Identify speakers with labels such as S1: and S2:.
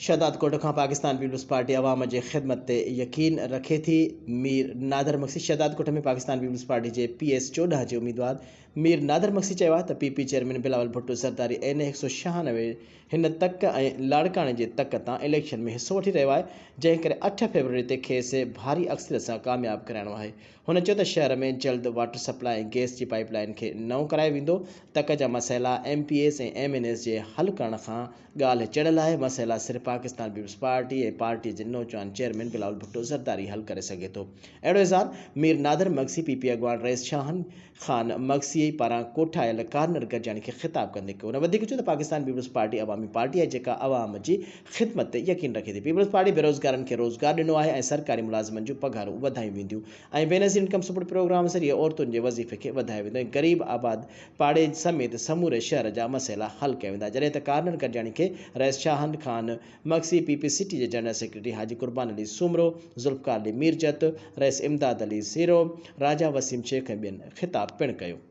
S1: شهدادڪوٽ کان Pakistan peoples party عوام جي خدمت تي يقين رکي ٿي، مير نادر مگسي شهدادڪوٽ ۾ پاڪستان پيپلز پارٽي جي پي ايس 14 جي اميدوار مير نادر مگسي چيو آهي ته P P chairman Bilawal Bhutto Zardari N A 196 هن تڪ ۽ لاڙڪاڻي جي تڪ تان اليڪشن ۾ حصو وٺي رهيو آهي جنهن ڪري اٺ فيبروري تي کيس ڀاري اڪثريت سان ڪامياب ڪرائڻو آهي هن چيو ته شهر ۾ جلد واٽر سپلاء ۽ گئس جي پائيپ لائين کي نئون ڪرايو ويندو، تڪ جا مسئلا M P As ۽ M N As جي حل ڪرڻ کان ڳالهه چڙهيل آهي، مسئلا صرف پاڪستان پيپلز پارٽي ۽ پارٽي جي نوجوان چيئرمين بلاول ڀٽو زرداري حل ڪري سگهي ٿو. اهڙو اظهار مير نادر مگسي پي پي اڳواڻ رئيس شاهن خان مگسي پاران ڪوٺايل ڪارنر گڏجاڻي کي خطاب ڪندي ڪيو. هن وڌيڪ چيو ته پاڪستان پيپلز پارٽي عوامي پارٽي آهي جيڪا عوام جي خدمت تي يقين رکي ٿي. پيپلز پارٽي بيروزگارن کي روزگار ڏنو آهي ۽ سرڪاري ملازمن جون پگهارون وڌايون وينديون ۽ بينظير انڪم سپورٽ پروگرام ذريعي عورتن جي وظيفي کي وڌايو ويندو ۽ غريب آباد پاڙي سميت سموري شهر جا مسئلا حل ڪيا ويندا. جڏهن ته ڪارنر گڏجاڻي کي Rais Shahan Khan Magsi, P P city جي جنرل سيڪريٽري حاجي قربان علي سومرو، ذوالفقار علي ميرجت، رئيس امداد علي سيرو، راجا وسيم شيخ ۽ ٻين خطاب پڻ ڪيو.